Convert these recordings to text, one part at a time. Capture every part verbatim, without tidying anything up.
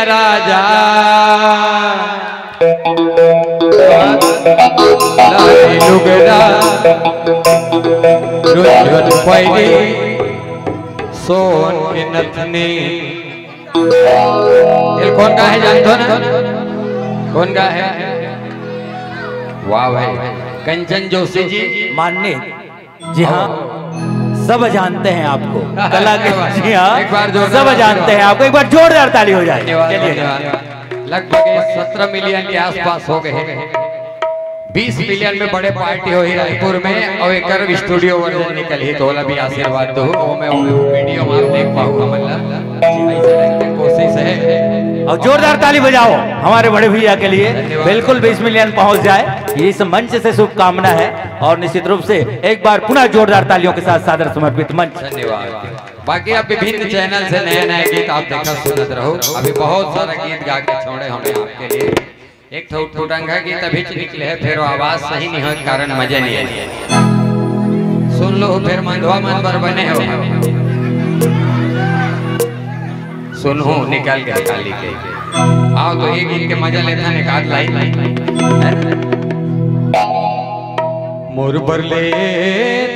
राजा। लाली लुगरा रुंझुन पैरी सोन के नथनी। ये कौन गा हे, जानथो ना? कौन गा हे? वाह भाई, कंचन जोशी जी। माननीय, जी हाँ, सब जानते हैं आपको। कला के, जी हाँ, एक बार जोरदार सब जानते हैं आपको। एक बार जोरदार ताली हो जाए। धन्यवाद, चलिए। धन्यवाद। लगभग सत्रह मिलियन के आसपास हो गए हैं। बीस मिलियन में बड़े पार्टी होही रायपुर में, अउ एकर स्टूडियो वर्जन निकलही, तो ओला भी आशीर्वाद दो। वो मैं वीडियो में आप देख पाऊँ, हमन ला ऐसे रख के कोशिश है। और जोरदार ताली बजाओ हमारे बड़े भैया के लिए। धन्यवाद। बिल्कुल बीस मिलियन पहुंच जाए, ये इस मंच से शुभकामना है। और निश्चित रूप से एक बार पुनः जोरदार तालियों के साथ सादर समर्पित मंच। धन्यवाद। बाकी आप विभिन्न चैनल से नए नए गीत आप देखत सुनत रहो, अभी बहुत सारा गीत गा के छोड़े हमें आपके लिए। एक ठो टुटंगा गीत अभी निकले है, फिर आवाज सही नहीं होए के कारण मजा नहीं आए। सुन लो, फिर मंधवा मन बर बने हो। सुनहु निकल गए काली के। आओ तो ये गीत के मजा लेथन एक आध लाइन। मोर बर ले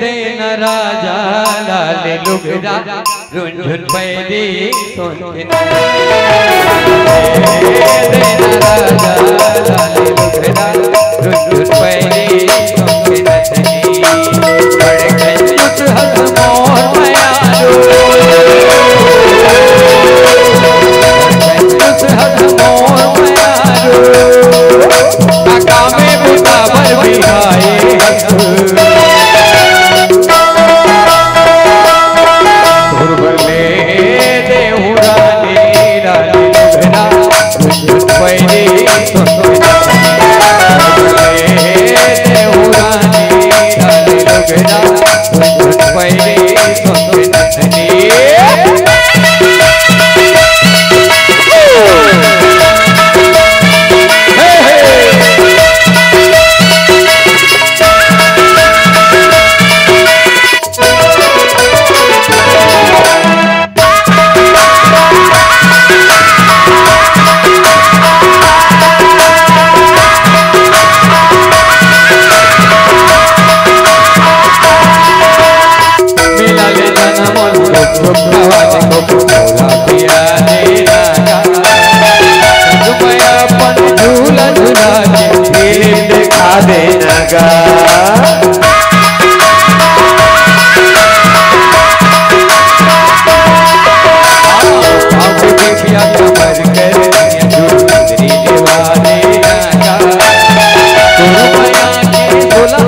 देना राजा लाल लुगरा, रुंझुन पैरी सोन के नथनी। ले देना राजा लाल लुगरा, रुंझुन पैरी सोन के नथनी। बड़ कंजूस हस मोर मयारू, बड़ कंजूस हस मोर मयारू। काका में बुता बर बिहाए हस। तोर बर ले देहूं रानी, रानी लुगरा, पैरी सोन के नथनी। तोर बर ले देहूं रानी, रानी लुगरा, पैरी सोन के नथनी। मेला ले जाना मोल को चुपकावा दे को बोला पिया रे राजा। तुम अपन झूला झूला के फिल्म दिखा देना गा। आओ, आओ देखिया कमर कर झूल चुंदरी दीवाने राजा। तोर मया के बोला